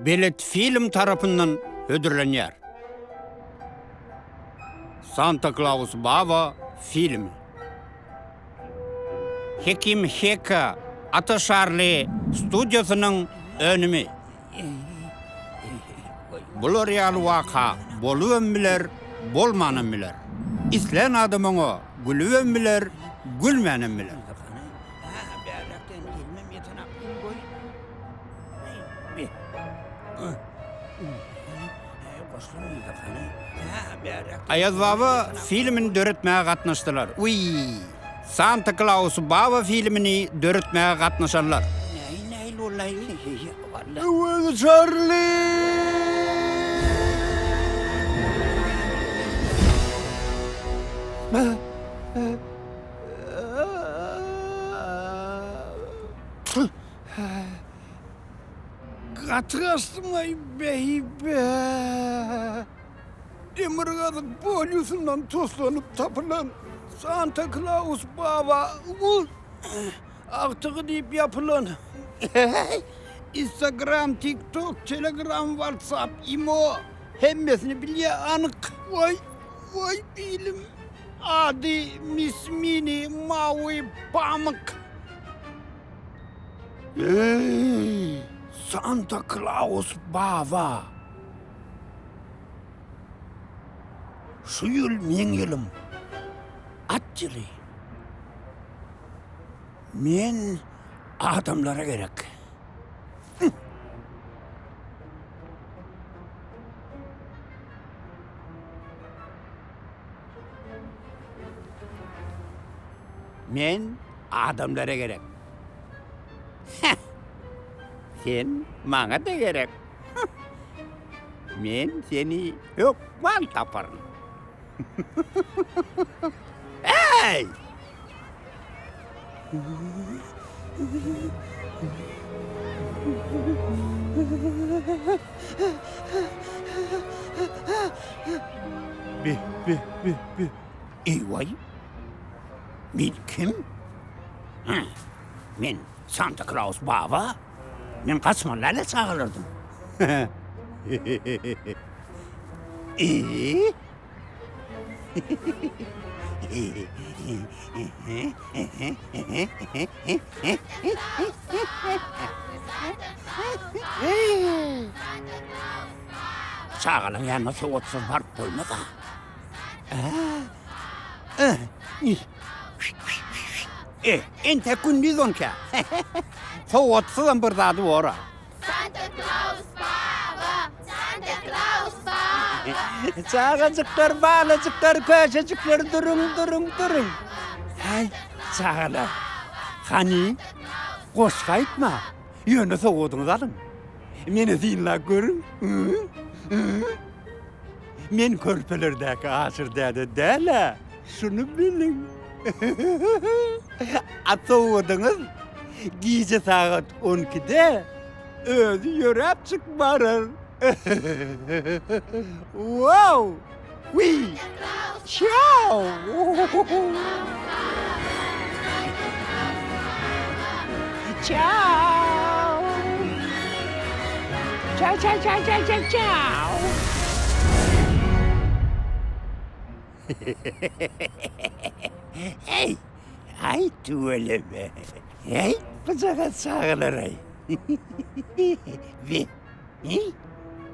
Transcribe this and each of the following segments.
Belet film tarapyndan hödürlenýär. Santa Klaus Baba filmi. Hekim Heka Ata Şarly studiýasynyň önümi. Bular ýaly waka bolubam biler, bolmanam biler. Islän adam oňa gülübem biler, gülmänem biler. Aýazbaba filmini döretmäge gatnaşdylar. Wiý! Santa Klaus Baba filmini döretmäge gatnaşanlar. Öwez Çarli! Gaty gaçdyň-aý, beýbe! Demirgazyk polýusyndan toslanyp tapylan Santa Klaus baba agtygy diýip ýapylan Instagram, TikTok, Telegram, WhatsApp, Imo hemmesini bilýä anyk. Waý, waý bilim. Ady Miss Mini Mawy Pamyk. Eý, Santa Klaus baba! Şu ýyl meň ýylym. At ýyly. Men adamlara gerek. Men adamlara gerek. Heh! Sen maňa-da gerek. Men seni hökman taparyn. Eý! Be, be, be, be. Eý-waý! Men kim? Hä, men Santa Klaus baba? Men gaçmaly däl-ä çagalardan. Eý! Çagalaň ýanyna sowatsyz baryp bolmaz-a. E, entek gündiz onka. Sowatsyzam bir zady bor-a. Santa Klaus baba, Santa Klaus baba. Çagajyklar, balajyklar, köşejikler duruň, duruň, duruň. Häý, çagalar. Hany, goşgy aýtma. Ýöne sowgadyňyzy alyň. Meni synlap görüň. Men körpelerdäki Aşyr däde däl-ä, şuny biliň. A sowgadyňyz gije sagat on ikide özi ýöräp çyk barar. Wow! Wiý! Çiao! Çiao! Çao çao çao çao çao çao! Heý! Aý tüweleme! Heý, bujagaz çagalar-aý! Be, heý,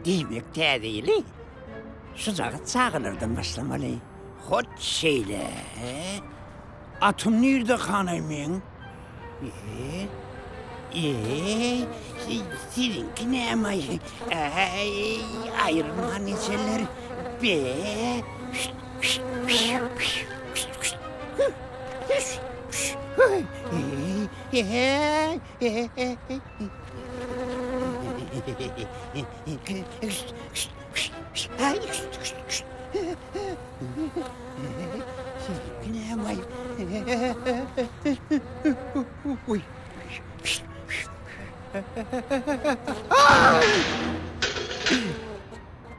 diýmek täze ýyly şujagaz çagalardan başlamaly. Hut şeýle. Atym nirde kanaý meň? E, e, siziňki näme-aý? Äý, aýrylman ejeler. Be, şt, şt, şt, şt, şt.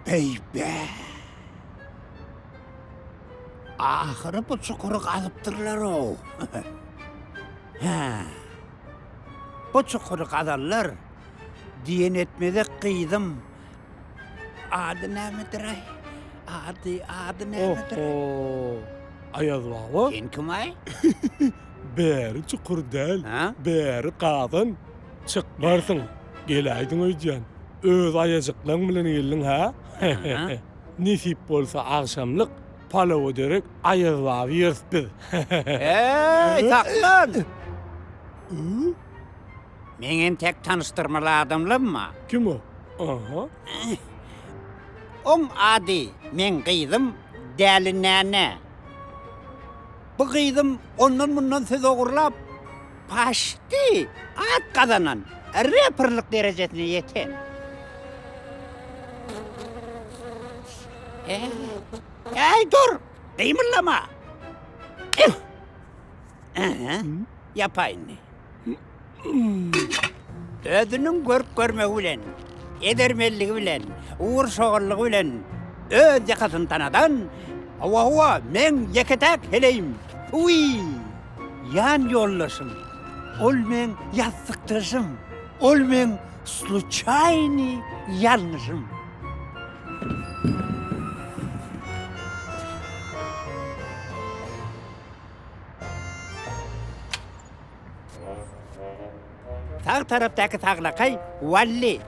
Beýbe! Ahyry bu çukury gazypdyrlar-ow. Hä. Bu çukury gazanlar. Diýen etmezek gyzym. Ady nämedir-aý? Ady, ady nämedir? Oho! Aýaz baba. Sen kim-aý? Bäri çukur däl, bäri gazan. Çykmarsyň, geläýdiň öýdýän. Öz aýajyklaň bilen geldiň, hä? Nesip bolsa agşamlyk palawa derek Aýaz baba ýeris biz. Eý, saklan! Meň entek tanyşdyrmaly adamlam bar. Kim o? Aha. Oň ady meň gyzym Däli Näne. Bu gyzym ondan-mundan söz ogurlap, paşti at gazanan, reperlik derejesine ýeten. Äý, dur! Gymyldama! Ýapaý indi. Özüniň görk-görmegi bilen, edermenligi bilen, ugur-şogallygy bilen öz ýakasyny tanadan, Hawa-hawa, meň ýeke-täk heleýim, Wiý! Ýan ýoldaşym, ol meň ýassykdaşym, ol meň sluçaýnyý ýalňyşym. Sag tarapdaky saglakaý Walli.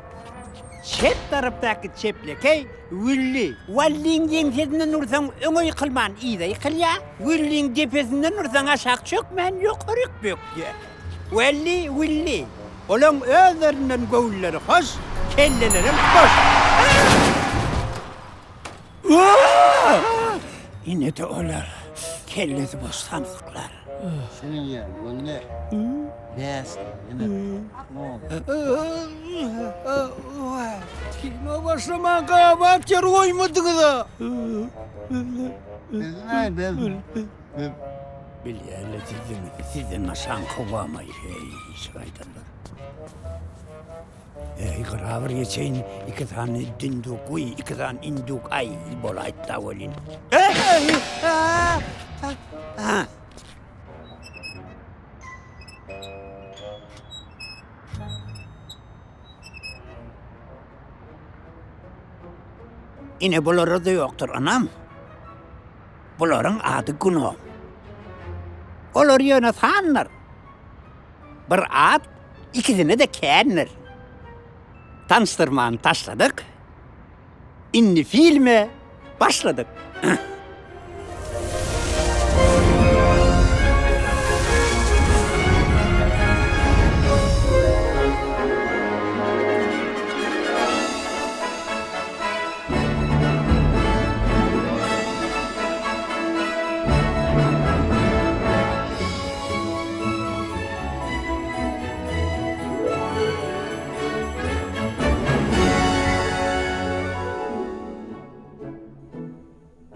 Çep tarapdaky çeplekeý Wülli. Walliň ýeňsesinden ursaň öňe ýykylman yza ýykylýar. Wülliň depesinden ursaň aşak çökmän ýokaryk bökýär. Walli, Wülli. Olaň özlerinden göwünleri hoş, kellelerem boş. Ine-de olar, kellesi boş samsyklar. Şunuň ýaly bolýar. Bäş ýene. Kino başlaman gabat ýer goýmadyňyz-a. Bilýän-le sizdigiňizi, sizden aşan kowamaý, heý, şaýdanlar. Eý, gyra bir geçeýin, iki sany dinduk, wiý, iki sany induk, aý, bolaýtda welin. Ine bulara-da ýokdur ynam. Bularyň ady gnom. Olar ýöne sandyr. Bir at ikisine-de kändir. Tanyşdyrmany taşladyk. Indi filme başladyk.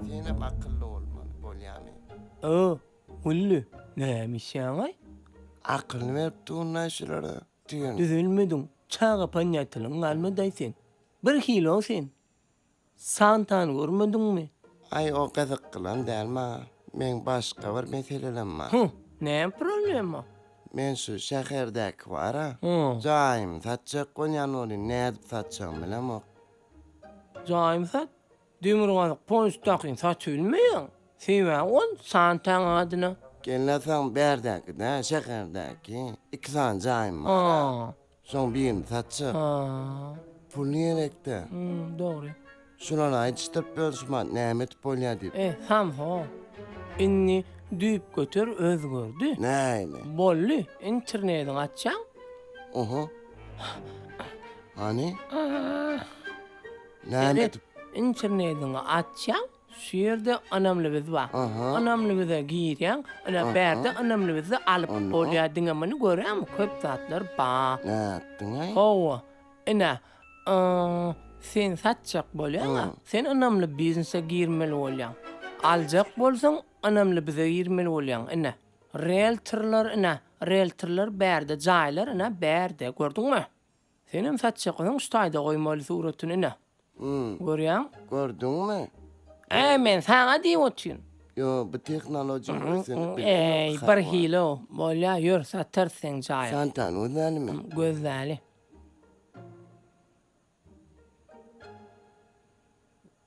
Senem akylly bolmaly bolýamy? O, Gully, näme işýäňaý? Akylyny berip durnaý şulara tüýün. Düzelmediň, çaga panýatylygyň galmadaý sen. Birhili-ow sen. Santany görmediňmi? Aý o gyzyklylam däl maňa. Meň başga bir meselelem bar. Huh, näme problema? Men şu şäherdäki bar-a, Huh. jaýymy satjak bolýan welin nädip satjagymy bilemok. Jaýymy sat? Demirgazyk poýuzdakyny satybilmeýäň. Sebäbi ol Santaň adyna. Gelnesaň bärdäki-dä, şäherdäki iki sany jaýym bar-a. Ha. Şoň birini satjak. Pul gerekdä. Dogry. Şulary aýdyşdyryp ýör şumat näme edip bolýa diýip. E, Samso. Indi düýpgöter özgerdi. Nähili? Boldy. Internediňi açýaň. Oho. Hany? Näme edip? Internediňi açýaň. Şu ýerde ynamly biz bar. Ynamly bize girýäň, ine bärde ynamly bizde alyp bolýar diňe muny görýäňmi köp zatlar bar. Nätdiňaý? Hawa. Ine, sen satjak bolýaň-a, sen ynamly biznese girmeli bolýaň. Aljak bolsaň ynamly bize girmeli bolýaň, ine. Realtorlar ine, realtorlar bärde, jaýlar ine bärde, gördüňmi? Senem satjak bolsaň şu taýda goýmaly suratyny ine. Görýäň? Gördüňmi? Äý men saňa diýip otyryn. Ýo bu tehnologiýa sen Äý bir hili o. Bolýa ýör satarys seň jaýyňy. Santany gözlälimi? Gözläli.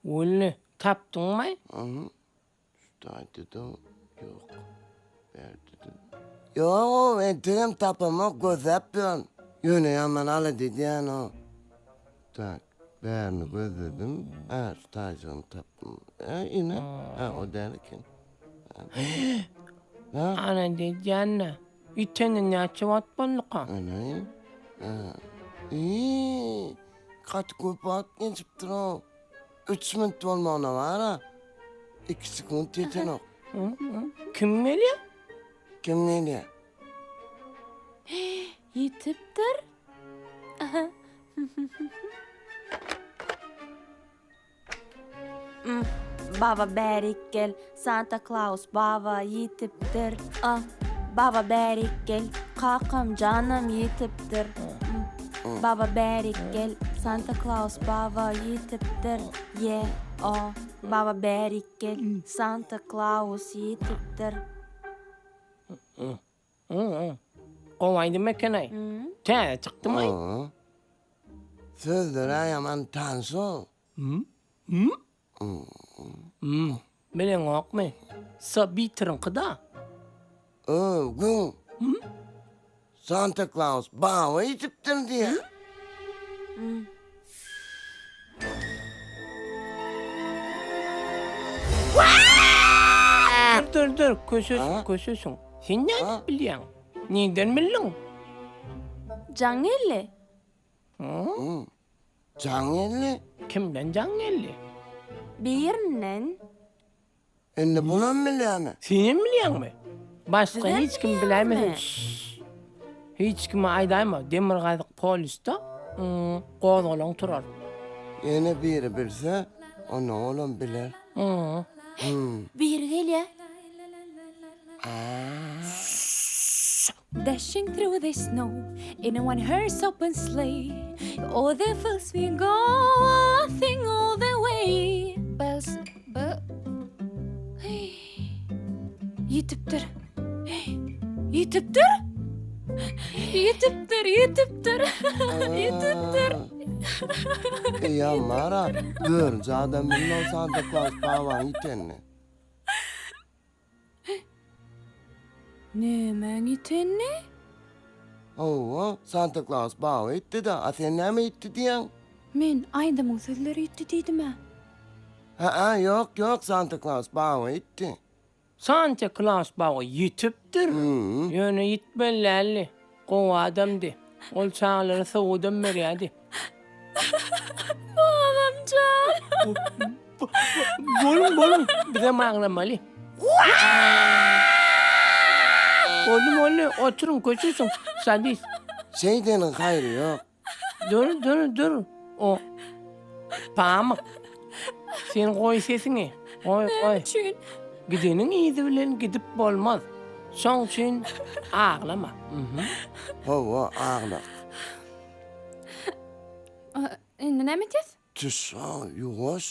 Wully, tapdyňmy? Şu taýda-da ýok. Bärde-de. Ýog-ow, entegem tapamok, gözläp ýörün. Ýöne ýaman alada edýän-ow. Tak, bärini gözledim. Hä, şu taýjygyny tapdym. Hä, ine. Hä, o däl eken. Hä? Alada edýän-dä. Ýitende näçe wagt bolduka? Ine. Hä. Iý, gaty köp wagt geçipdir-ow. Üç minut bolmagyna bar-a. Iki sekunt ýetenok. Kim gelýär? Kim gelýär? Ýitipdir. Baba bärik gel, Santa Klaus baba ýitipdir. A, baba bärik gel, kakam janam ýitipdir. Baba bärik gel, Santa Klaus baba ýitipdir. Ýe, o, baba bärik gel, Santa Klaus ýitipdir. Gowy aýdym eken-aý. Täze çykdymy? Sözleri-ä ýaman tanyş-ow. Bileňokmy? Sobitiriňki-da. Öw, güň. Santa Klaus baba ýitipdir diýýä. Dur, dur, dur, köşeşiň, köşeşiň. Sen nädip bilýäň? Nirden bildiň? Jaň geldi. Jaň geldi? Kimden jaň geldi? Birinden. Indi bulam bilýärmi? Senem bilýäňmi? Başga Sizem hiç kim bilýäňizmi? biläýmesin. Şşş. Hiç kime aýdaýma, Demirgazyk polýusda gozgalaň turar. Ýene biri bilse, onda olam biler. Biri gelýär. Dashing through the snow in a one horse open sleigh All the fields we go laughing all the way Bells be Ýitipdir. Ýitipdir. Ýitipdir, ýitipdir. Ýitipdir. Eýýäm bar-a, dördünji adam bildi ol Santa Klaus babanyň ýitenini. Nämäň ýitenini? Hawa, Santa Klaus baba ýitdi-dä, a sen näme ýitdi diýýäň? Men aýdymyň sözleri ýitdi diýdim-ä. Hä-ä, ýok, ýok, Santa Klaus baba ýitdi. Santa Klaus baba ýitipdir. Ýöne ýitmeli däldi. Gowy adamdy. Ol çagalara sowgadam berýärdi. Babam jan. Boluň, boluň, bizem aglamaly. Boldy, boldy, oturyň, köşeşiň, sadist. Şeýdeniň haýry ýok. Dur, dur, dur. O Pamyk. Sen goý sesiňi. Goý, goý. Näme üçin? Gideniň yzy bilen gidip bolmaz. Şoň üçin aglama. Mhm. Hawa, aglak. Indi näme etýäs? Tüssa, ýuwaş.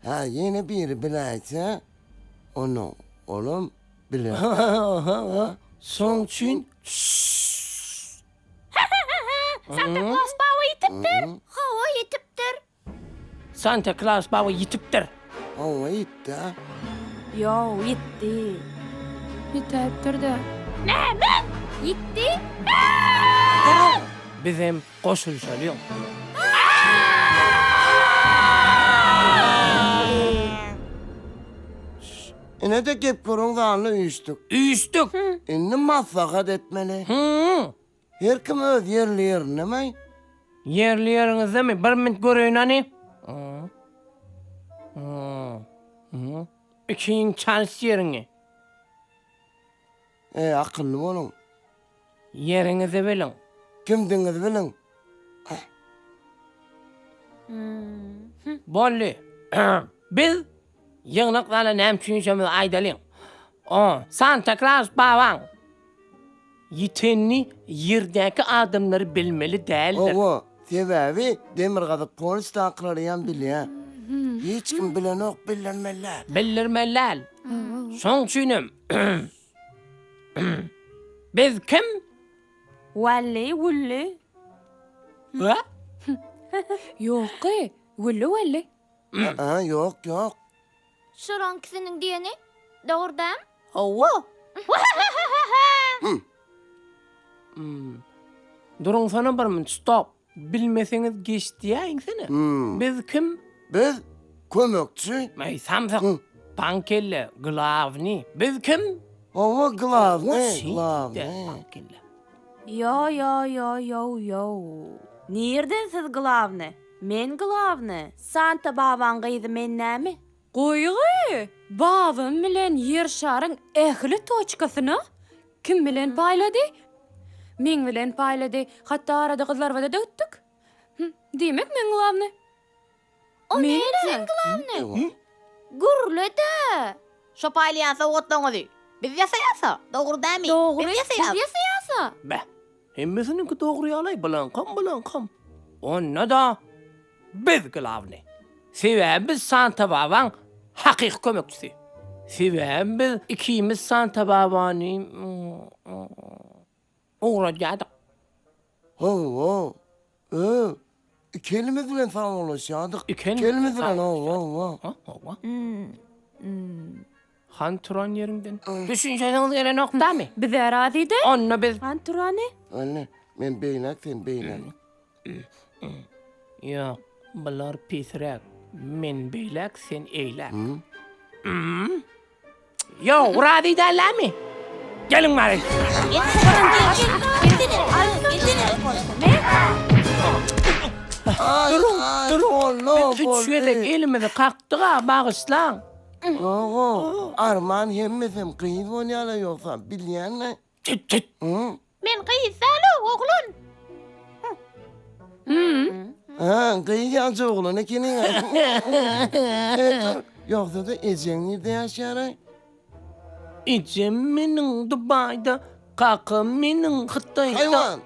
Hä, ýene biri biläýse, onda olam biler. Şoň üçin şşş. Santa Klaus baba ýitipdir. Hawa, ýitipdir. Santa Klaus baba ýitipdir. Hawa, ýitdi-ä. Ýok, ýitdi. Ýitäýipdir-dä. Näme? Ýitdi? Duruň, bizem goşulyşalyň. Ine-de gep görüň zanly üýşdük. Üýşdük. Indi maslahat etmeli. Hü. Her kim öz ýerli ýerindemi? Ýerli ýeriňizdemi? Bir minut göreýin hany. Ikiň çalyş ýeriňi. Eý, akylly boluň. Ýeriňizi biliň. Kimdigiňizi biliň. Boldy. Biz ýygnak zala näme üçin üýşenimizi aýdalyň. O, Santa Klaus babaň ýitenini ýerdäki adamlar bilmeli däldir. Hawa, sebäbi Demirgazyk polýusdakylaryam bilýär. Hiç kim bilenok, bildirmeli däl. Bildirmeli däl. Şoň üçinem biz kim? Wally, Wully. Hä? Ýok-y, Wully Wally. Ä, ýok, ýok. Şolaň ikisiniň diýeni dogry dämi? Hawa. Duruňsana bir minut, stop. Bilmeseňiz geç diýäýiňsene. Biz kim? Biz kömekçi. Eý, samsyk. Paňkelle, glawny. Biz kim? Hawa, glawny, glawny. Paňkelle. Ýo ýo ýo ýow ýow. Nirden siz glawny? Men glawny. Santa babaň gyzy men näme? Goýgy! Babam bilen Ýer şaryň ähli toçkasyny kim bilen paýlady? Meň bilen paýlady. Hatda arada gyzlarbada-da gitdik. Diýmek men glawny. O näme sen glawny? Gürle-de! Şo paýlaýan sowgatlaryňyzy biz ýasaýasa, dogry dämi? Dogry, Biz ýasaýas. biz ýasaýasa. Beh, hemmesiniňki dogry ýaly-aý, bulaňkam, bulaňkam. Onda-da biz glawny. Sebäbi biz Santa babaň hakyky kömekçisi. Sebäbi biz ikimiz Santa babany ugradýardyk. Hawa, ö, iki elimiz bilen sagbollaşýardyk. Iki Iki elimiz bilen, hawa, hawa. Hawa. Han turan ýeriňden. Düşünşesiňiz gelenok damy? Biz-ä razy-da. Onda biz. Han turany? Indi men beýläk, sen beýläk. Ýok, bular pesräk. Men beýläk, sen eýläk. Ýok, razy dällämi? Geliň bäri. Duruň, duruň. Biz üç gezek elimizi kakdyk-a, bagyşlaň. Ýog-ow, arman hemmesem gyz bolýar-a ýogsa, bilýän-le. Tüt, tüt. Men gyz däl-ow, oglan. Hä, gyz ýalyja oglan ekeniň-ä. Ýogsa-da ejeň nirde ýaşaýar-aý? Ejem meniň Dubaýda, kakam meniň Hytaýda. Haýwan!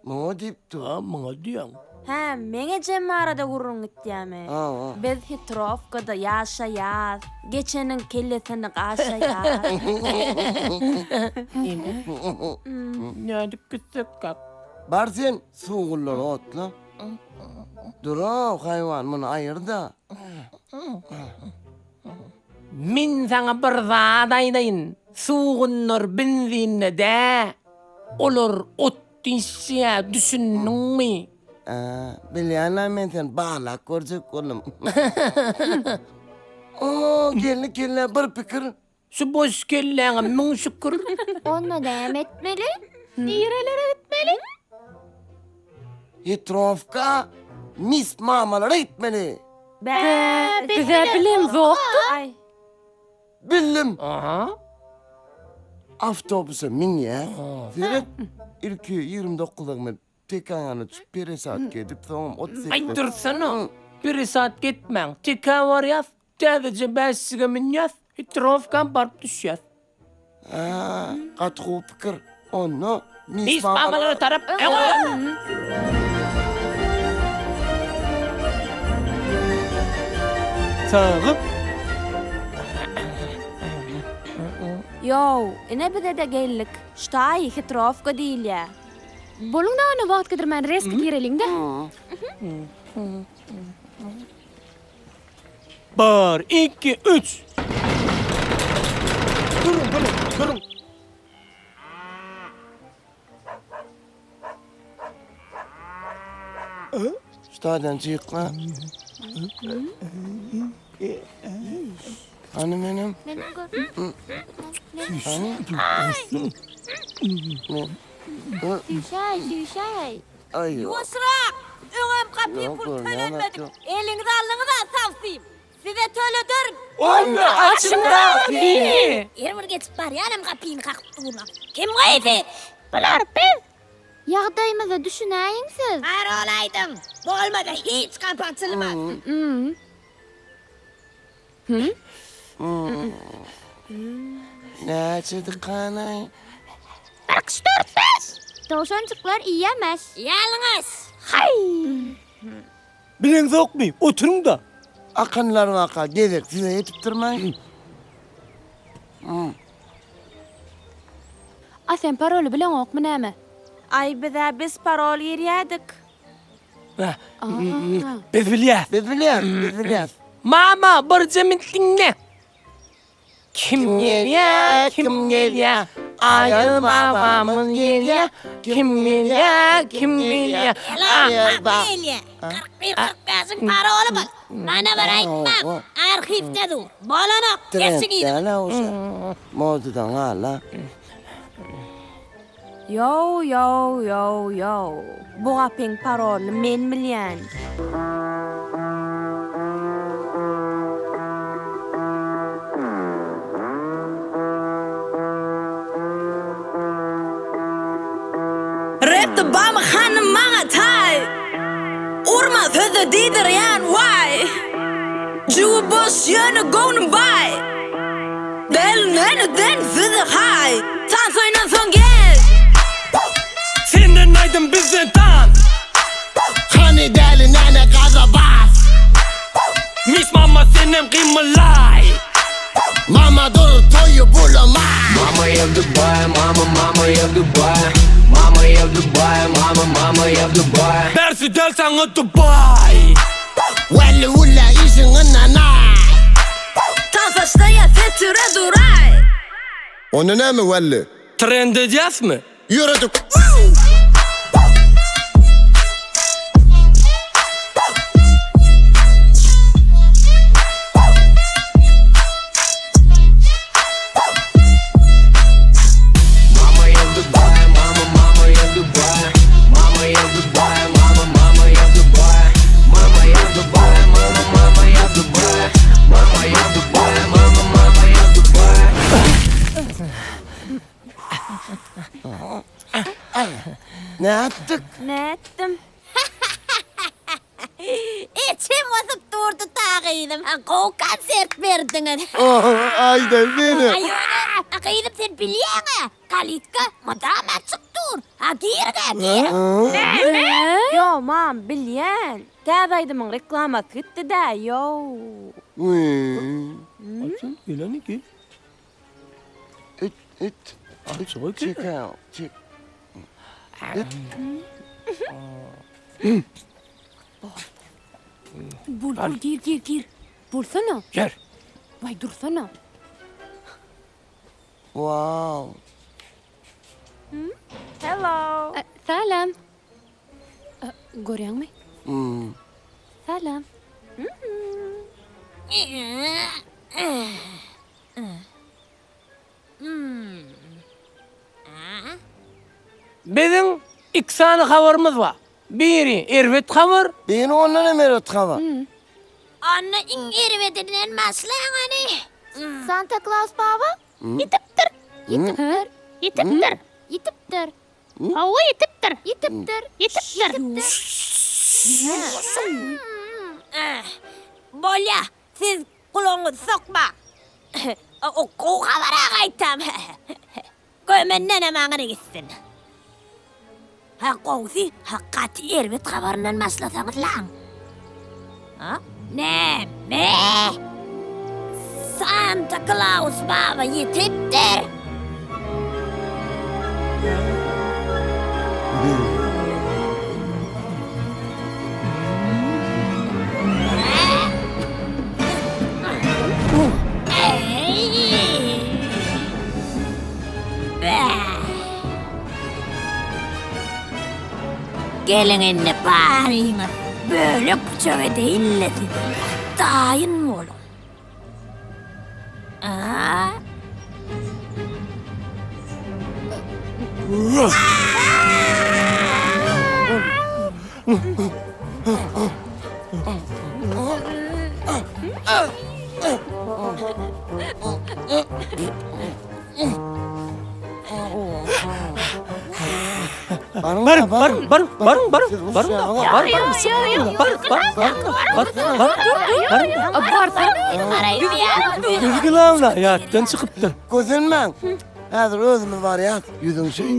Muňa diýip dur. Ha, muňa diýýäň. Hä, meň ejem barada gürrüň gitýämi? Hawa. Biz Hitrowkada ýaşaýas, geçeniň kellesini gaşaýas. Ene, nädip gitsekkäk? Bar sen suwgullary otla. Dur-ow, haýwan, muny aýyr-da. Men saňa bir zat aýdaýyn, suwgunlar benzinde dä, olar ot dişýä, düşündiňmi? Ä, bilýän-ä men seni barlap görjek boldum. O, gelni kellä bir pikir. Şu boş kelläňe müň şükür. Onda näme etmeli? Nirelere gitmeli? Hitrowka mis mamalara gitmeli. Bä, Biz-ä bilemzokdy. Bildim. Aha. Awtobusa münýäs. Seret, ilki 29-a men Tekäni tutup peresadka edip, soňam 38 Aý dursana. Peresadka etmäň. Tekä barýas, täzeje bäşlige münýäs, Hitrowka baryp düşýäs. Hä, gaty gowy pikir. Onda mis mamalara tarap öňe! Sagyp. Ýow, ine bize-de geldik. Ştaý, hitrowka diýilýä. Boluň-da onda wagt gidirmän reski gireliň-dä. Bir, iki, üç! Duruň, duruň, duruň! Şu taýdan çykma. Hany menem? Menem gör. Hany? Süýşäý, süýşäý. Aý. Ýuwaşrak! Öňem gapy Ýok, pul görýän tölenmedik. ýok. Eliňizi aldyňyz-a tagsym. Size tölederin. Onda açyň gapyny! Her bir geçip barýanam gapyny kakyp durlar. Kim gyzy? Bular biz. Ýagdaýymyza düşünäýiň siz. Parol aýdyň. Bolmasa hiç gapy açylmaz. Näçe dykanaý? 44 bäş. Towşanjyklar iýemez. Ýalňyş. Haý! Bileňzokmy, oturyň-da. Akynlar waka gezek size ýetipdirmaý? A sen paroly bileňokmy näme? Aý biz-ä biz parol girýädik. Biz bilýäs. Biz bilýäs, biz bilýäs. Mama, birje minut diňle. Kim gelýä, kim gelýä? Aýaz babamyz gelýä. Kim gelýä, kim gelýä? Aýaz baba gelýä. 41 45-iň paroly bul. Mana bir aýtmam. Arhiwde dur. Bolanok. Geçiň yzyma. Modadan gal-a. Ýow ýow ýow ýow. Bu gapyň parolyny men bilýän. Repde bamy hanym maňa taý. Urma sözde diýdirýän waý. Jübi boş ýöne göwnüm baý. Del meniden size haý. Tans oýnan soň gel. Senden aýdym bizden tans. Hany däli näme gaza bas. Mis mama senem gymylaý. Mama dur toýy bulama. Mama я в Дубае, mama, mama я в Дубае. Mama я в Дубае, mama, mama я в Дубае. Bärsi däl saňa Dubaý. Wally wulla işiň ynanaý. Tans başlaýa setire duraý. Onda näme Wally? Trend edýäsmi? Ýöredik. Mama я в Дубае, mama, mama я в Дубае. Mama я в Дубае, mama, mama я в Дубае. Mama я в Дубае, mama, mama я в Дубае. Mama я в Дубае, mama, mama я в Дубае. Nätdik? Nätdim? Içim gysyp durdy ta gyzym. Gowy konsert berdiňiz. Aýdaý meni. Aý ýöne, gyzym sen bilýäň-ä, kalitka mydama açyk dur. Ha gir-de, gir. Ýo, mam, bilýän. Täze aýdymyň reklamasy gitdi-dä, ýow. Açyl, gel hany, gel. It, it. Açyk Çek, çek. Bol, bol, gir, gir, gir. Bolsana. Gel. Waý, dursana. Wow. Hello. Salam. Görýäňmi? Salam. Biziň iki sany habarymyz bar. Biri erbet habar. Biri ondan hem erbet habar. Onda iň erbedinden başlaň hany. Santa Klaus baba ýitipdir. Ýitipdir. Ýitipdir. Ýitipdir. Hawa ýitipdir. Ýitipdir. Ýitipdir. Bolýa, siz gulagyňyzy sokmaň. Gowy habara gaýtam. Gömendenem aňry gitsin. Ha gowsy, ha gaty erbet habaryndan başlasaňyzlaň. Ha? Näme? Santa Klaus baba ýitipdir. Geliň indi baryňyz bölek-büçek edeýin-le sizi. Taýyn boluň. Baryň, baryň, baryň, baryň, baryň, baryň, baryň, baryň, baryň, baryň, baryň. Barsana. Biz glawna ýatdan çykypdyr. Kösenmäň. Häzir özümiz barýas. Ýüzüň şeý.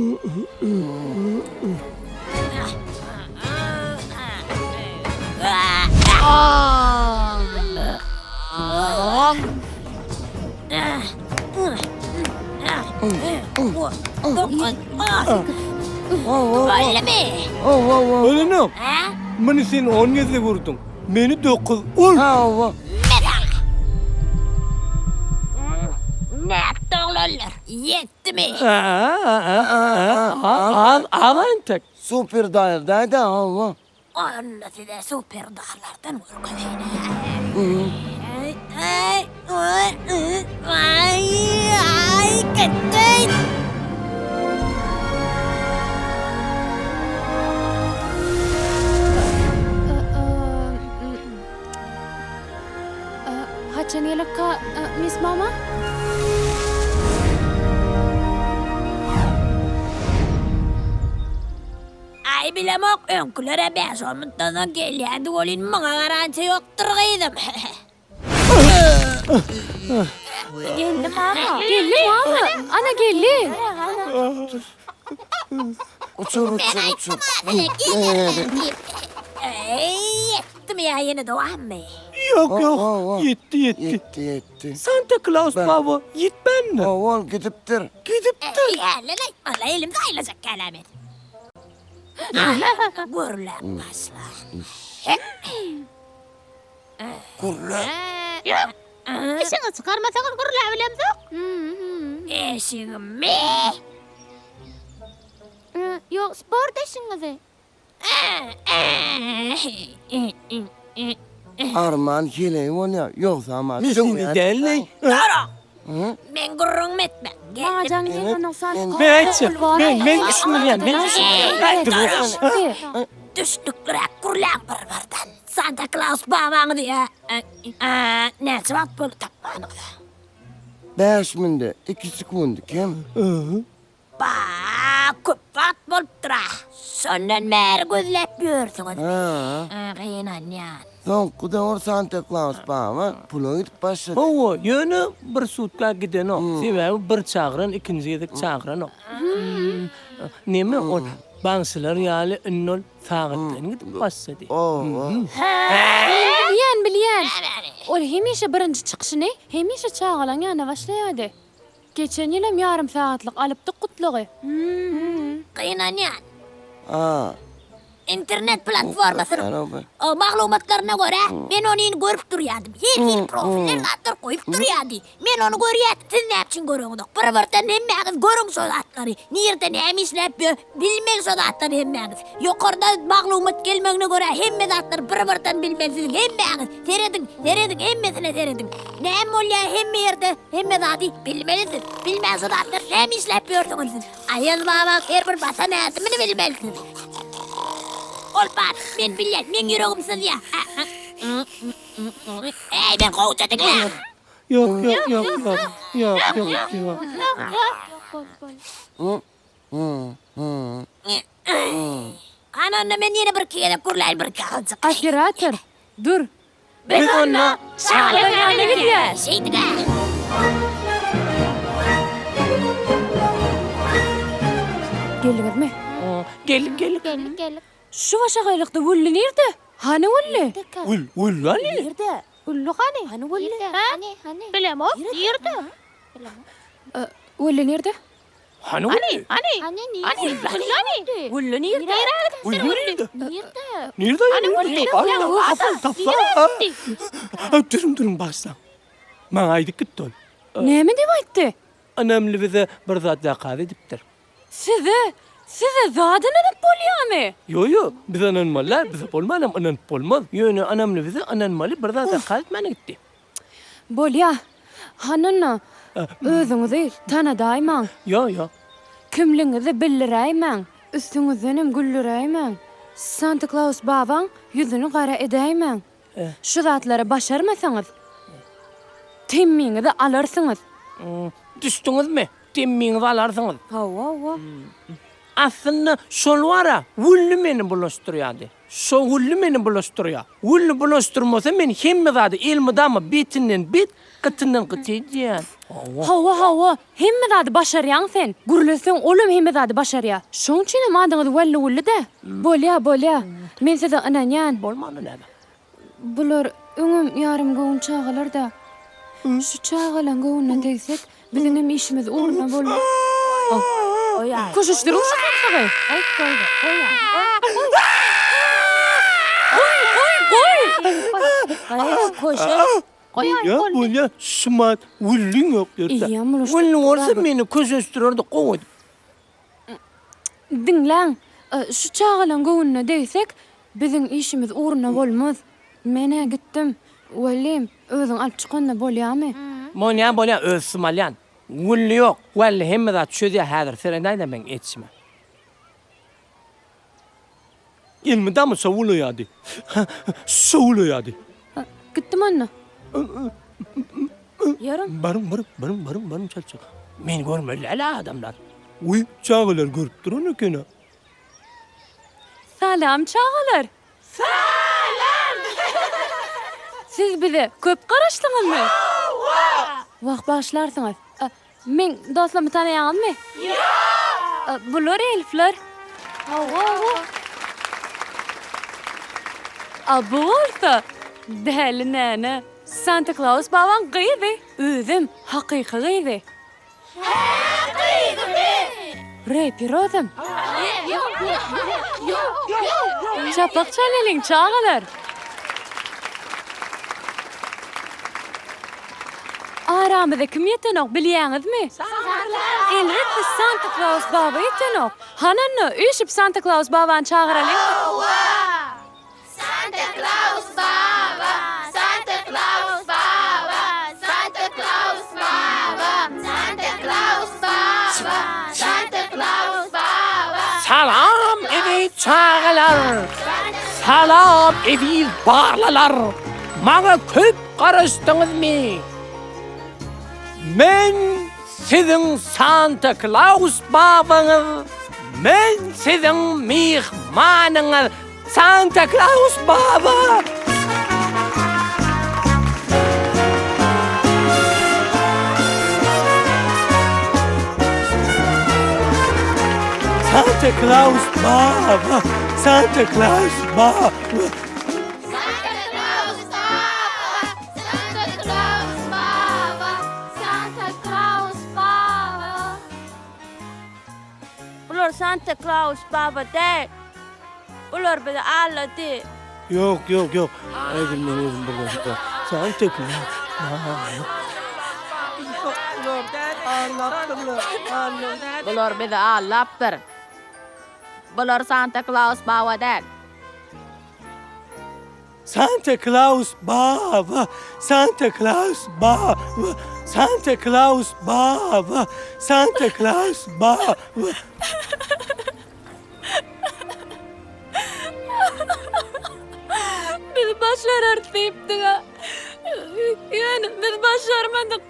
Boldumy? Bolanok. Muny sen on gezek urduň. Meni dokuz. Ur! Hawa. Nätdi oglanlar? Ýetdimi? Az, az entek. Super daýyr daýda, hawa. Onda size super darlardan görkezeýin. Aý, gitdi. Haçan gelipka, Miss Mama? Aý bilemok, öňküler-ä bäş-on minutdan soň gelýärdi welin, muňa garantiýa ýokdur gyzym. Geldi mama. Geldi mama. Ana geldi. Uçur, uçur, uçur. Eý, ýetdimi ýa ýene dowammy? Ýok, ýok. Ýetdi, ýetdi. Ýetdi, ýetdi. Santa Klaus baba ýetmändir. Hawa, ol gidipdir. Gidipdir. Ýerlen aýtmala, elimde aýlajak ýalam men. Gürläp başla. Gürle. Ýok. Eşigiňi çykarmasaňyz gürläbilemzok. Eşigimi? Ýok, sport eşigiňizi. Arman heleý bolýar, ýogsam a Mesele däl-leý. Dara! Meň gürrüňimi etme. Maňa jaň edýän Santa Men aýtjak. Men men düşündirýän, men düşündirýän. Düşnükliräk gürläň bir-birden. Santa Klaus babaňyzy näçe wagt boldy tapmanyňyza? Bäş münde iki sekundy kem. Ba, köp wagt bolupdyr-a. Şondan bäri gözläp ýörsüňiz. Hä. Gynanýan. Soňky döwür Santa Klaus baba pula gidip başlady. Hawa, ýöne bir sutka gidenok. Sebäbi bir çagyran ikinji gezek çagyranok. Neme ol bagşylar ýaly indi ol sagatdan gidip başlady. Bilýän, bilýän. Ol hemişe birinji çykyşyny hemişe çagalaň ýanyna başlaýardy. Geçen ýylam ýarym sagatlyk alypdyk gutlagy. Gynanýan. A. Internet platformasynyň maglumatlaryna görä, men onyny görüp durýardym. Her hili profiller zatlar goýup durýardy. Men ony görýärdim, siz näme üçin göreňizok? Bir-birden hemmäňiz görüň şo zatlary. Nirde näme işläp ýör, bilmeli şo zatlary hemmäňiz. Ýokarda maglumat gelmegine görä hemme zatlary bir-birden bilmeli siziň hemmäňiz. Serediň, serediň, hemmesine serediň. Näme bolýar hemme ýerde, hemme zady bilmelisiz. Bilmän şo zatlary näme işläp ýörsüňiz siz? Aýaz babaň her bir basan ädimini bilmelisiz. Ol bar, men bilýän, meň ýüregim syzýar. Eý, men gowja diňläň. Ýok, ýok, ýok, ýok, ýok, ýok, ýok. Hany onda men ýene birki gezek gürläýin birki agyzjyk. Operator, dur. Biz onda çagalaň ýanyna gidýäs. Şeýdik-ä. Geldiňizmi? Geldik, geldik. Geldik, geldik. Şu başagaýlykda Wülli nirde? Hany Wülli? Wül, Wülli hany? Nirde? Wülli hany? Hany Wülli? Hany, hany? Bilemok, nirde? Bilemok. Wülli nirde? Hany Wülli? Hany, Hany hany, nirde? Wülli hany? Wülli nirde? Wülli nirde? Nirde? Nirde? Hany Wülli? Tapsa. Duruň, duruň, bagyşlaň. Maňa aýdyp gitdi ol. Näme diýip aýtdy? Ynamly bize bir zat zakaz edipdir. Size, size zat ynanyp bolýamy? Ýo, ýo, biz ynanmaly däl, bize bolmanam ynanyp bolmaz. Ýöne ynamly bize ynanmaly bir zat zakaz etmäne gitdi. Bolýa. Hanyna, özüňizi tanadaýmaň. Ýo, ýo. Kimligiňizi bildiräýmäň, üstüňizdenem güldüräýmäň. Santa Klaus babaň ýüzüni gara edäýmäň. Şu zatlary başarmasaňyz, temmiňizi alarsyňyz. Düşdüňizmi? Temmiňizi alarsyňyz. Hawa, hawa. Aslynda şol bar-a, Wülli meni bulaşdyrýardy. Şo Wülli meni bulaşdyrýar. Wülli bulaşdyrmasa men hemme zady elmydama betinden bet, gytyndan gyt edýän. Hawa. Hawa, hawa, hemme zady başarýaň sen. Gürleseň olam hemme zady başarýar. Şoň üçinem adyňyz Wälli Wülli-dä. Bolýa, bolýa. Men size ynanýan. Bolmanda näme? Bular öňem ýarym göwün çagalar-da. Şu çagalaň göwnüne degsek, biziňem işimiz ugruna bolar. Köşeşdiriň şu samsygy! Köşe. Bolýa, bolýa, şumat wülliň ýok ýerde. Eýýäm ulaşdyk. Wülli bolsa meni köşeşdirerdi gowy edip. Diňläň, şu çagalaň göwnüne degsek, biziň işimiz ugruna bolmaz. Men-ä gitdim. Wellem, özüň alyp çykanda bolýamy? Bolýa, bolýa, özüm alýan. Wülli ýok. Wälli hemme zat çözýä häzir, seredäý-dä meň etişime. Elmydama şowulaýardy. Şowulaýardy. Gitdim onda. Ýörüň. Baryň, baryň, baryň, baryň, baryň çaltjak. Meni görmeli däl-ä adamlar. Wiý, çagalar görüp duran eken-ä. Salam, çagalar! Salam! Siz bize köp garaşdyňyzmy? Hawa! Wah, bagyşlarsyňyz. Meň dostlarymy tanaýaňyzmy? Ýok! Bular elfler. Hawa, hawa. A bu bolsa Däli näne, Santa Klaus babaň gyzy. Özem hakyky gyzy. Hä, gyzymy? Reper özem. Çapak çalalyň, çagalar! Aramyza kim ýetenok bilýäňizmi? Elbetde Santa Klaus baba ýetenok. Hany onda üýşüp Santa Klaus babany çagyralyň. Hawa! Santa Klaus baba! Santa Klaus baba! Santa Klaus baba! Santa Klaus baba! Santa Klaus baba! Salam eziz çagalar! Salam eziz balalar! Maňa köp garaşdyňyzmy? Men siziň Santa Klaus babaňyz, men siziň myhmanyňyz Santa Klaus baba! Santa Klaus baba! Santa Klaus baba! Santa Klaus baba! Santa Klaus baba! Santa Klaus baba! Bular Santa Klaus baba däl. Bular bizi aldady. Ýok, ýok, ýok. Häzir men özüm bir zat Santa Klaus baba. Bular bizi aldapdyr. Bular Santa Klaus baba däl. Santa Klaus baba, Santa Klaus baba, Santa Klaus baba, Santa Klaus baba. Biz başararys diýipdik-ä. Ýöne biz başarmadyk.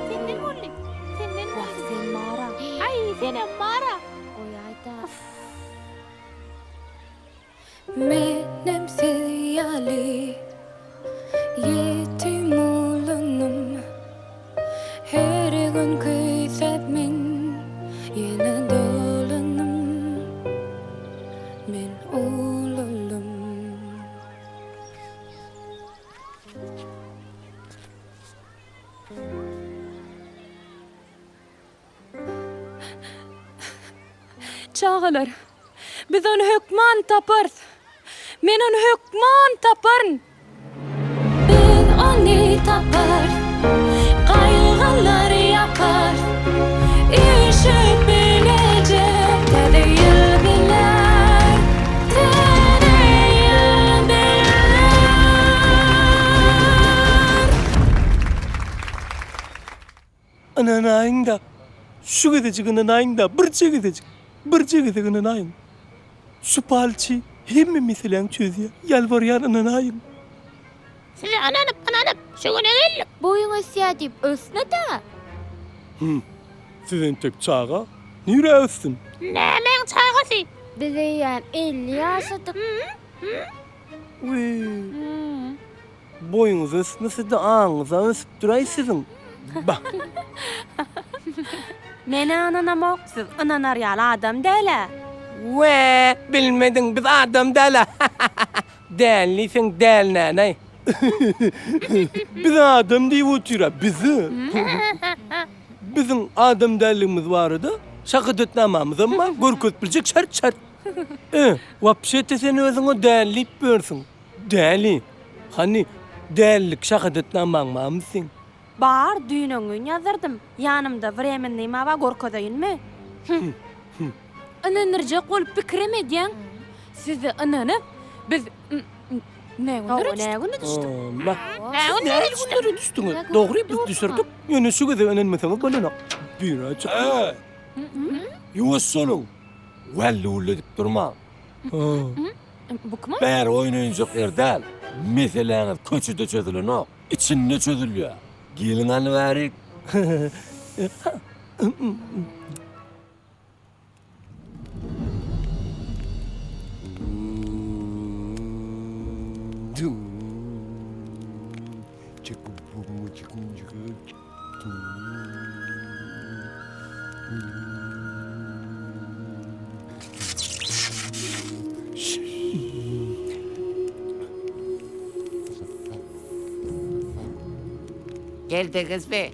Senden boldy. Senden boldy. Sen mara. Aý, senem mara. Goýaýda. Menem siz ýaly ýetim ulanym Her gün küýsäp men ýene dolanym Men ulaldym. Çagalar, biz ony hökman taparys. Men ony hökman taparyn. Biz ony taparys, gaýgylary ýaparys. Üýşüp bileje täze ýyl biler. Täze ýyl biler. Ynanaýyň-da, şu gezejik ynanaýyň-da, birje gezejik, birje gezek ynanaýyň. Şu palçy hemme meseläňi çözýär, ýalbarýan ynanaýyň. Size ynanyp, ynanyp, şu güne geldik. Boýuň ösýär diýip, ösme-dä. Hüm, siz entek çaga, nirä össün? Nämäň çagasy? Biz eýýäm 50 ýaşadyk. Wiý. Boýuňyz ösmese-de aňyňyz-a ösüpdir-aý siziň. Bah! Men-ä ynanamok, siz ynanar ýaly adam däl-ä. Wä, bilmediň, biz adam däl-ä. Däl diýseň däl nänaý. Biz adam diýip otyr-a, bizi. Biziň adam däldigimiz barada şahadatnamamyzam bar, görkezip biljek şert-şert. E, wapşe-te sen özüňe däli diýip ýörsüň. Däli. Hany, dälilik şahadatnamaň barmy seň? Bar, düýn-öňňün ýazdyrdym. Ýanymda wremennyma bar, görkezeýinmi? Hüm. Ynandyrjak bolup pikirem edýäň. Size ynanyp, biz nä günlere düşdük? Nä güne düşdük? Siz nä günlere düşdüňiz? Dogry, biz düşürdik. Ýöne şu gezek ynanmasaňyz bolanok. Bir-ä çykdy. Ýuwaş boluň. Wälli-wülli edip durmaň. Bu kim? Bäri oýun-oýunjak ýer däl. Meseläňiz köçede çözülenok. Içinde çözülýär. Geliň hany bärik. Geldiňizmi?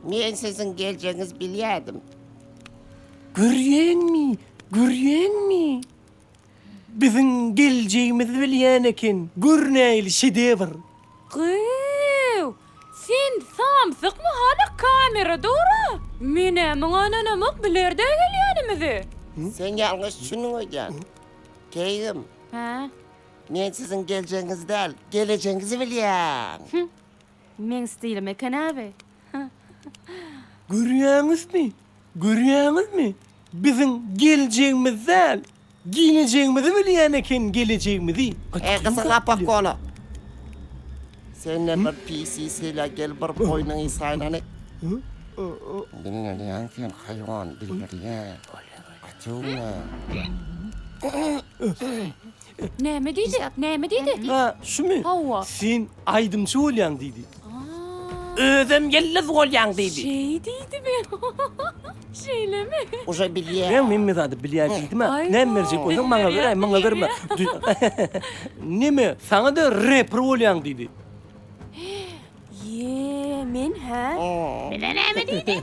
Men siziň geljegiňizi bilýärdim. Görýäňmi, görýäňmi? Biziň geljegimizi bilýän eken. Gör nähili şedewr. Gyýw, sen samsykmy hany kamera dur-a. Men-ä muňa ynanamok bilerde gelýänimizi. Sen ýalňyş düşündiň öýdýän. Keýgim. Hä? Men siziň geljegiňizi däl, gelejegiňizi bilýän. Meň stilim eken abi. Görýäňizmi? Görýäňizmi? Biziň geljegimiz däl, gelejegimizi bilýän eken, gelejegimizi. Eý gysyl gapak gola. Senden bir pis is gelýär, gel bir boýnuňy ysgaýyn hany. Bildirýäň sen haýwan, bildirýän. Gaty Näme diýdi? Näme diýdi? Ha, şumy? Hawa. Sen aýdymçy bolýaň diýdi. Özem ýyldyz bolýaň diýdi. Şeý diýdimi? Şeýlemi? Uje bilýän. Näme hemme zady bilýän diýdim-ä. Näme berjek bolsaň maňa beräý, maňa berme. Neme, saňa-da reper bolýaň diýdi. Ýe, men hä? Bize näme diýdi?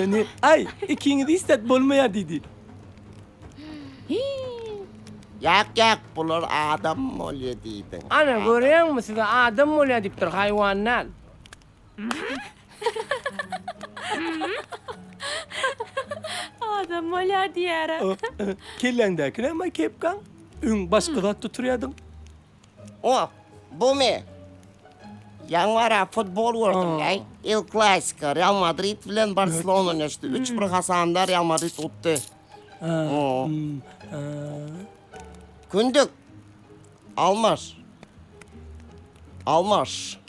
Ne, aý, ikiňiz hiç zat bolmaýar diýdi. Ýak, ýak, bular adam bolýa diýdiň. Ana, görýäňmi, size adam bolýa diýipdir, haýwan däl. Adam bolýa diýýär-ä. Kelläňdäki näme, kepkaň? Öň başga zat tuturýadyň. O, bumy? Ýaňy-ara futbol gördüm-läý. El Klasiko, Real Madrid bilen Barselona oýnaşdy. Üç bir hasanda Real Madrid utdy. Kündük. Almaş. Almaş.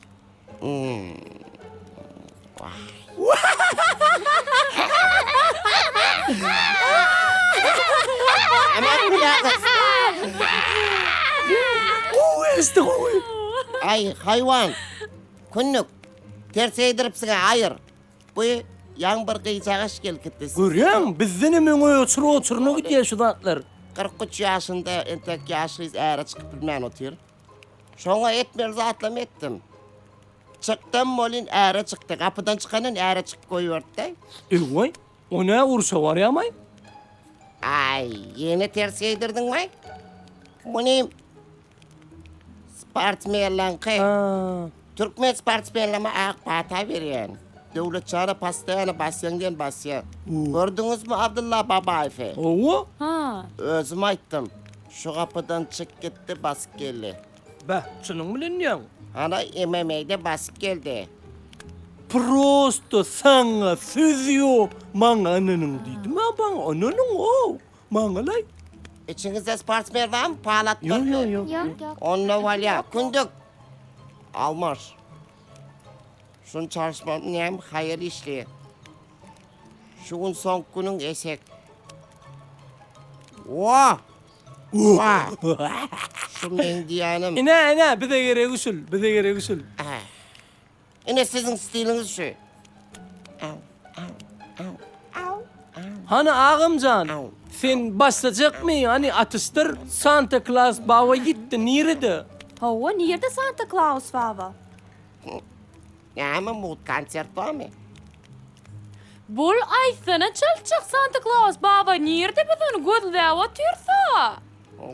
Gowy eşdi gowy. Aý haýwan. Kündük. Ters eýdiripsiň-ä aýyr. Bu ýaň bir gyjagaş gelip gitdi. Görýäňmi, bizdenem öňe oçur-oçuryna gidýär şu zatlar. 43 ýaşynda entek ýaş gyz äre çykyp bilmän otyr. Şoňa etmeli zatlarymy etdim. Çykdam welin äre çykdy. Gapydan çykandan äre çykyp goýberdi-de. Eý-waý, o nä urşa barýamaý? Aý, ýene ters geýdirdiňmi? Muny sportsmenleňki. Türkmen sportsmenlerime ak pata berýän. Döwletjana postoýany basýaň diýen basýar. Gördüňizmi Abdylla Babaýewi? Hawa. Ha. Özüm aýtdym. Şu gapydan çyk gitdi, basyp geldi. Beh, çynyň bilen diýýäň? Ana, MMA-de basyp geldi. Prosto saňa söz ýok, maňa ynanyň diýdim-ä maňa ynanyň-ow, maňalaý. Içiňizde sportsmen barmy? Pal atmak. Ýok, ýok, ýok. Ýok, ýok. Onda bolýa. Kündük. Almaş. Şuny çalyşmam näme haýyr işli. Şu gün soňky günüň eşek. Wa! Wa! Şu meň diýýänim. Ine, ine, bize geregi şul, bize geregi şul. Ine siziň stiliňiz şu. Hany agamjan, sen başlajakmy, hany atyşdyr, Santa Klaus baba ýitdi, nirede? Hawa, nirde Santa Klaus baba? Näme mugt konsert barmy? Bol aýtsana çaltjak Santa Klaus baba nirde biz ony gözläp otyrsa.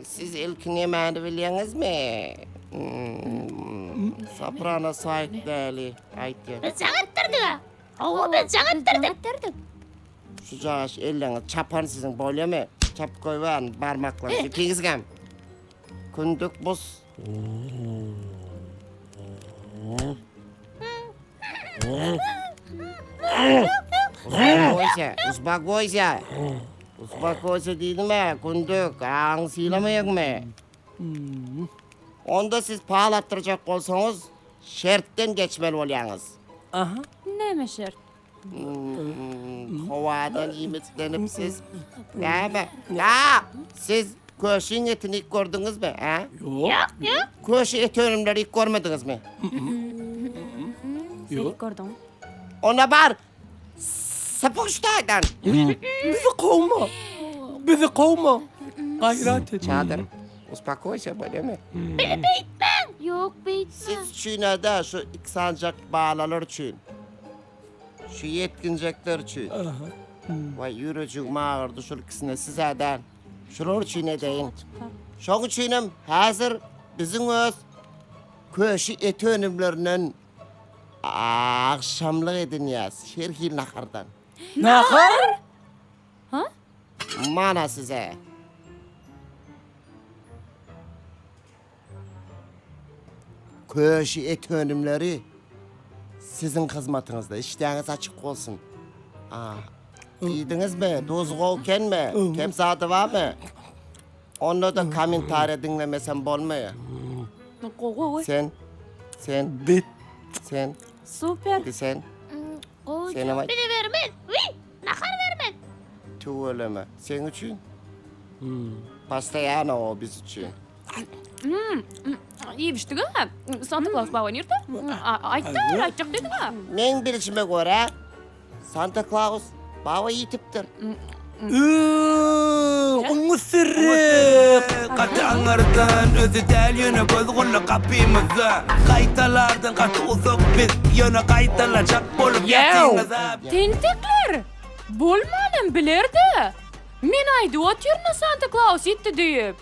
Siz ilki nemäni bilýäňizmi? Soprano saýt däli aýtýar. Biz jaň etdirdik-ä. Hawa biz jaň etdirdik. Şu jaş elleňiz çapan siziň bolýamy? Çapyp goýbärin barmaklaryňyzy ikiňizgem. Kündük bus. Uspokojsa, uspokojsa. Uspokojsa diýdim-ä, kündük, aňy sylamaýaňmy? Onda siz pal atdyrjak bolsaňyz, şertden geçmeli bolýaňyz. Aha. Näme şert? Howadan iýmitlenip siz näme? Ýa, siz köşüň etini ilk gördüňizmi, hä? Ýok. Ýok. Köşi et önümleri ilk görmediňizmi? Ýok. Gördüň. Onda bar. Sapyk şu taýdan. Bizi kowma. Bizi kowma. Gaýrat et. Çadyr. Uspakoýsa bolýamy? Bizi beýtmäň. Ýok, beýtme. Siz üçin-ä-dä şu iki sanjak balalar üçin. Şu ýetginjekler üçin. Waý, ýürejigim agyrdy şul ikisine, siz-ä däl. Şular üçin edeýin. Şoň üçinem häzir biziň öz köşi et önümlerinden agşamlyk edinýäs, her hili nahardan. Nahar? Mana size. Köşi et önümleri siziň hyzmatyňyzda. Işdäňiz açyk bolsun. A, iýdiňizmi? Duzy gowy ekenmi? Kem zady barmy? Onda-da kommentariýa diňlemesem bolmaýar. Gowy, gowy. Sen, sen, Bet. sen, Super. indi sen. Gowy. Senem aýt. Bize bermez. Wiý, nahar bermez. Tüweleme. Seň üçin? Postoýano o biz üçin. Iýip-içdik-ä. Santa Klaus baba nirde? Aýtdy, aýtjak diýdiň-ä. Meň bilşime görä, Santa Klaus baba ýitipdir. Oňa seret. Gaty aňyrdan özi däl ýöne göz gully gapymyzda Gaýtalardan gaty uzak biz ýöne gaýtalajak bolup ýatyňyza. Tentekler! Bolmanam biler-dä. Men aýdyp otyryn-a Santa Klaus ýitdi diýip.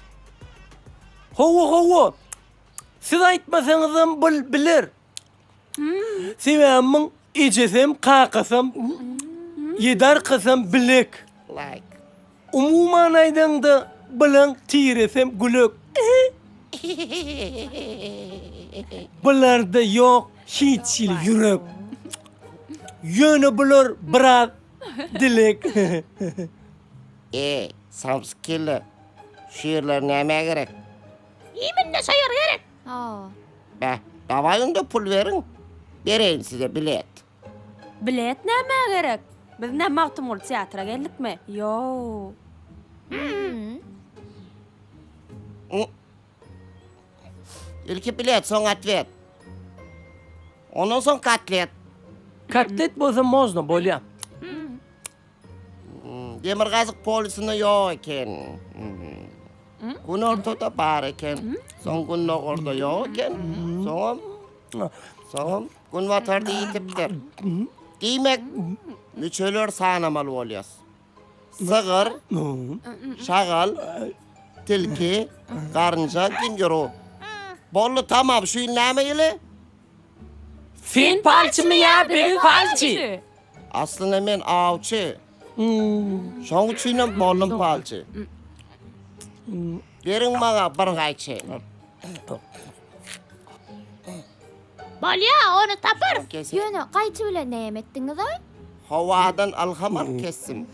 Hawa hawa. Siz aýtmasaňyzam bul biler. Sebäbi muň ejesem kakasam ýedi arkasam bilek. Like. Umuman aýdaňda bulaň tiresem gülek. Bularda ýok hiç hili ýürek. Ýöne bular biraz dilek. Eý, samsyk kelle, şu ýerler nämä gerek? Iýminde şo ýer gerek. Beh, dawaý onda pul beriň, bereýin size bilet. Bilet nämä gerek? Biz nä Magtymguly teatra geldikmi? Ýo. Ilki bilet, soň otwet. Ondan soň kotlet. Kotlet bolsa można, bolýa. Demirgazyk polýusynda ýok eken. Günortada bar eken. Soň gündogarda ýok eken. Soňam soňam günbatarda ýitipdir. Diýmek, müçeler sanamaly bolýas. Sygyr, şagal, tilki, garynja, kenguru. Boldy, tamam. Şu ýyl näme ýyly? Sen palçymy ýa biz palçy? Aslynda men awçy. Şoň üçinem boldum palçy. Beriň maňa bir gaýçy. Bolýa, ony taparys. Ýöne gaýçy bilen näme etdiňiz-aý? Howadan ylham alyp kesdim.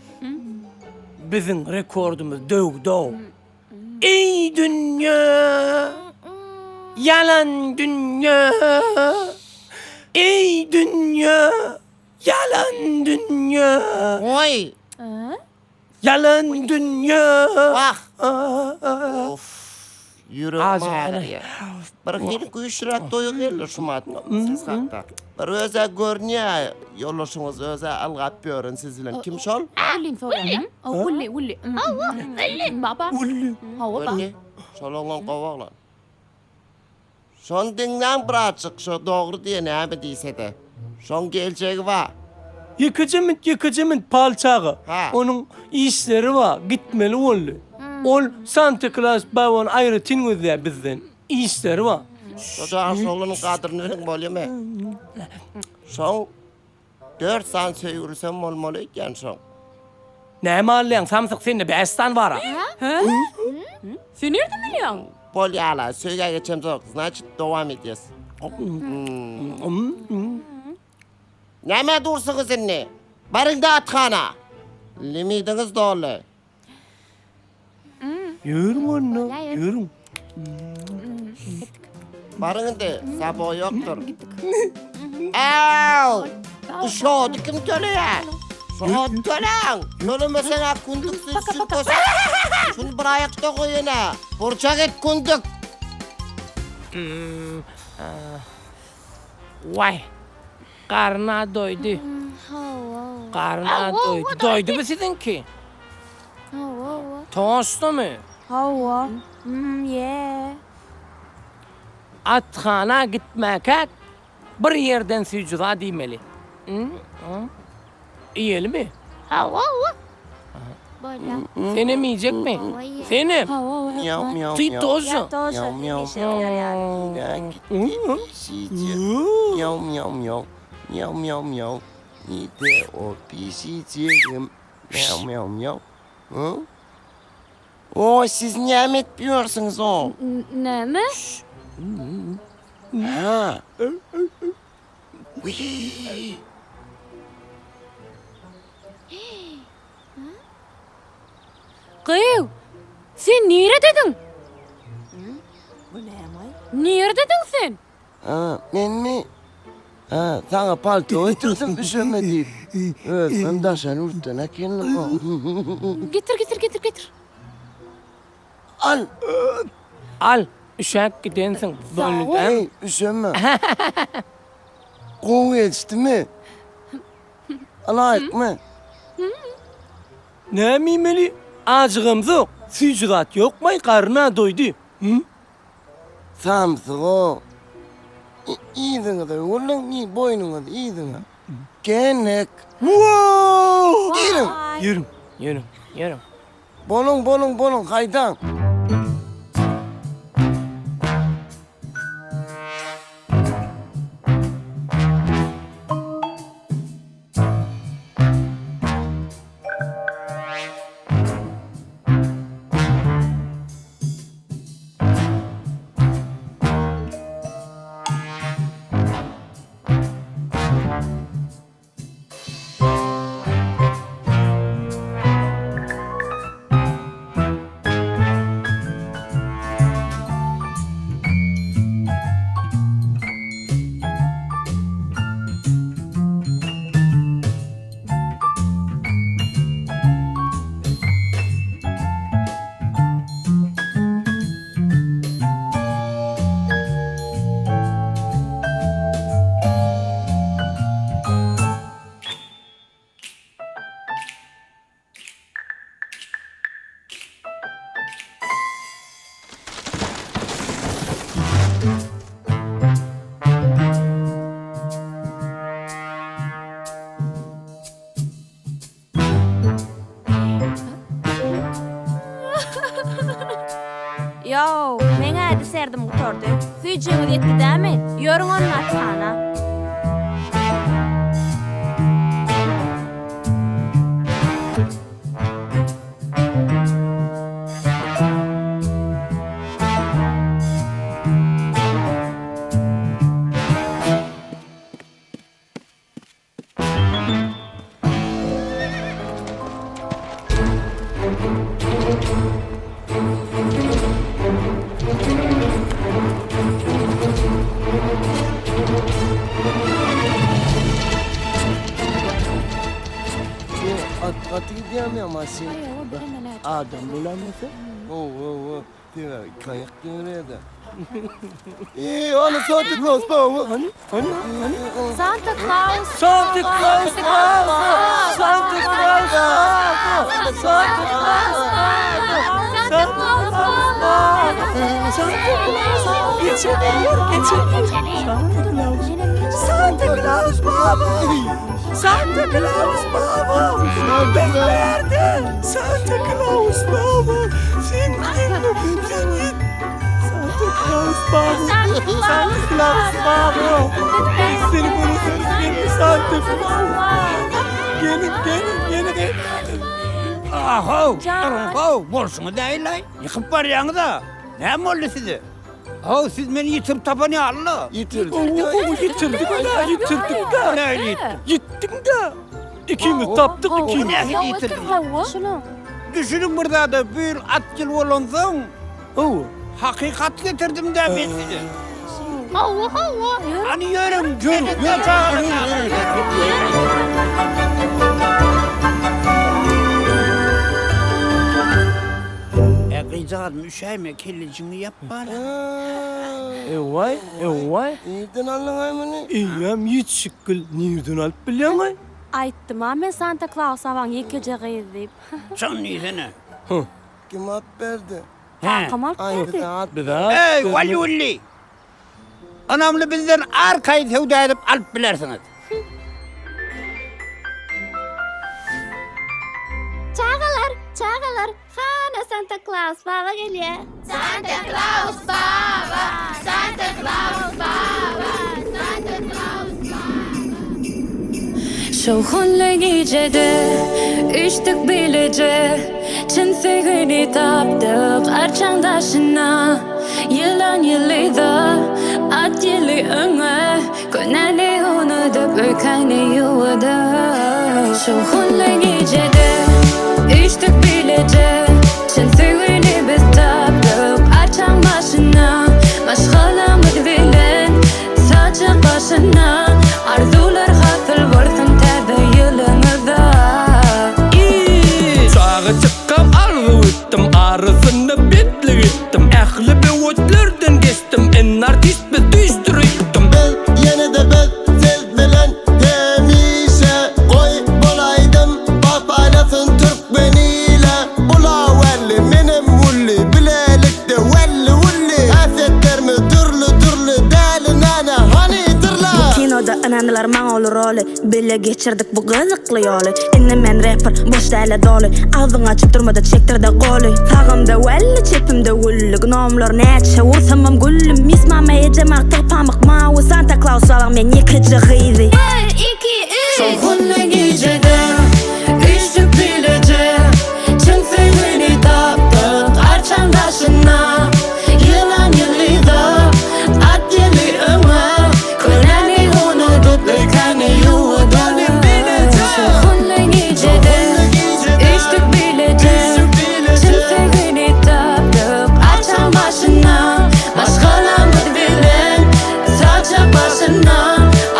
Biziň rekordymyz döwd-ow. Eý dünýe! Ýalan dünýe! Eý dünýe! Ýalan dünýe! Goý! Ýalan dünýe! Wah! Uff! Ýüregim agyrýar. Bir hili güýçliräk duýgy geldi şumat siz hakda. Bir öz-ä görünýä, ýoldaşyňyz öz-ä ylgap ýören siz bilen. Kim şol? Wellini soraýaň. Welli, Welli. Hawa, Welli. Baba. Welli. Hawa, ba. Welli. Şol oglan gowy oglan. Şony diňläň birazjyk, şo dogry diýýä näme diýse-de. Şoň geljegi bar. Ýekeje mint, ýekeje mint, palçy aga. Ha. Onuň işleri bar, gitmeli boldy. Ol Santa Klaus babany aýratyn gözleýär bizden. Işleri bar. Şo jan oglanyň gadryny biliň bolýamy? Şoň dört sany söýgülisem bolmaly öýdýän şoň. Näme alýaň samsyk sende bäş sany bara. Hä? Sen nirden bilýäň? Bolýala söýgä geçemzok znaçit dowam edýäs. Nämä dursuňyz indi? Baryňda athana. Limidiňiz doldy. Ýörüň onda, ýörüň. Baryň indi, sabo ýokdur. Äw! Bu şody kim töleýär? Şody töläň! Tölemeseň-ä kündük siz şükür. Şuny bir aýakda goý ene. Burça git kündük. Waý, garyn-a doýdy. Hawa. Garyn-a doýdy. Doýdumy siziňki? Hawa. Toşdumy? Hawa. Ýe. Athana gitmäkäk bir ýerden süýji zat iýmeli. Iýelimi? Hawa, hawa. Bolýar. Senem iýjekmi? Senem? Hawa, Miau, miau, Ty miau. тоже. Ýa тоже Miau, miau. hemişekiler ýaly. Nä gitdi pişije? Miau, miau, miau. Miau, miau, miau. Nide o pişijegim? Miau, miau, miau. Hı? O, siz näme edip ýörsüňiz o? Näme? Ha. Wiý. Gyýw, sen niredediň? Bu näme? Niredediň sen? Ha, menmi? Ha, saňa palto getirdim üşeme diýip. Özümem daşary ýurtdan äkendim. Getir, getir, getir, getir. Al! Al, üşäp gidensiň. Sag bol. Eý, üşeme. Gowy gelişdimi? Ylaýykmy? Näme iýmeli? Ajygamzok. Süýji zat ýokmaý, garyn-a doýdy. Hü? Samsyg-ow. Yzyňyza öwrüliň, boýnuňyzy yzyňa. Genek. Ýörüň! Ýörüň, ýörüň, ýörüň. Boluň, boluň, boluň, haýdaň! Ýow, meň-ä deserdim gutardy. Süýjüňiz ýetdi dämi? Ýörüň onda athana. At gaty gidýärmi ýa maşyn? Adam bolaýmasa? Hawa, hawa. Sebäbi kaýak döwrede. Eý, ony Santa Claus bawa. Hany, hany, hany. Klaus Santa Klaus baba! Santa Klaus baba! Santa Klaus baba! Santa Klaus baba! Santa Klaus Geçelim, geçelim. Santa Klaus. Santa Klaus baba! Santa Klaus baba! Ben nerede? Santa Klaus baba! Sen sen git. Santa Klaus baba! Santa Klaus baba! Seni bulursunuz gelin Santa Klaus baba! Gelin gelin gelin. Ahow, duruň how, bolşuňyz nähili-aý? Ýykyp barýaňyz-a. Näme boldy size? How, siz meni ýitirip tapan ýaly-la. Ýitirdik. Owo, ýitirdik-dä, ýitirdik-dä. Nähili ýitdim? Ýitdiň-dä. Ikimiz tapdyk, ikimiz. Nähili ýitirdim? Düşüniň bir zada, bu ýyl at ýyly bolansoň, Hawa. Hakykat getirdim-dä men size. Hawa, hawa. Hany ýörüň, ýörüň, ýörüň. E, gyzjagazym, üşäýme, kellejigiňi ýap bari. Ewaý, ewaý. Nirden aldyň-aý muny? Eýýäm ýetişik gyl, nirden alyp bilýäň-aý? Aýtdym-a men Santa Klaus abaň ýekeje gyzy diýip. Çyn diýsene. Huh. Kim alyp berdi? Kakam alyp berdi. Eý, Wally-Wully! Ynamly bizden arkaýyn söwda edip alyp bilersiňiz. Çagalar, çagalar, hana Santa Klaus baba gelýär. Santa Klaus baba, Santa Klaus baba, Santa Klaus baba. Şowhunly gijede üýşdük bileje, Çyn söýgini tapdyk arçaň daşynda. Ýylan ýylyda, at ýyly öňe, Könäni unudyp, öýkäni ýuwudyp. Şowhunly gijede üýşdük bileje, Çyn söýgini biz tapdyk arçaň başynda. Maşgalamyz bilen saçak başynda, Arzuwlar hasyl bolsun täze ýylyňyzda. Çaga çykgam arzuw etdim, Arasyna betlik etdim. Ähli böwetlerden geçdim, Indi artist biz düýşdüripdim. Biz ýene-de biz siz bilen hemişe Goý bol aýdym bagt paýlasyn türkmen ile Ula welli menem wulli bilelikde welli wulli Häsiýetlerimiz dürli dürli däli näne hanydyrla. Bu kinoda ynandylar maňa uly roly Bile geçirdik bu gyzykly ýoly Indi men reper, boş dälä doly Agzyňy açyp durmada çekdirde goly Sagymda welli, çepimde gülli Gnomlar näçe ursamam gülli Mis mama ejem agtygy pamyk mawy Santa Klaus babaň men ýekeje gyzy. Bir, iki, üç! Şowhunly gijede üýşdük bileje Çyn söýgini tapdyk arçaň daşynda Ýylan ýylyda, at ýyly öňe Könäni unudyp, öýkäni ýuwudalyň bileje Şowhunly gijede üýşdük bileje Çyn söýgini tapdyk arçaň başynda Maşgalamyz bilen saçak başynda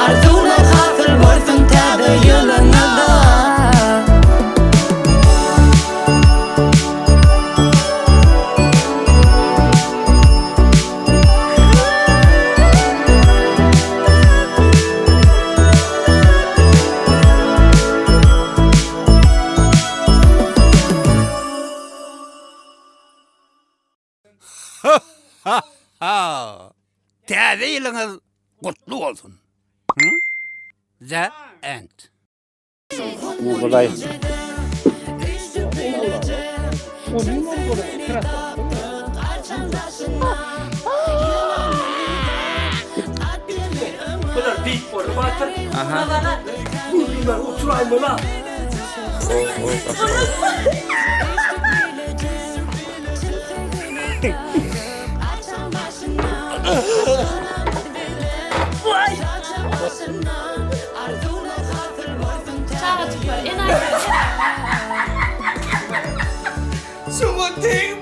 Arzuwlar hasyl bolsun täze ýylyňyzda. Ha-ha! Täze ýylyňyz gutly bolsun! The end. Bular beýik boldy batyr. Aha. Bunlar oturaýmaly. Çagajyklar, enaýy. Şuňa degme.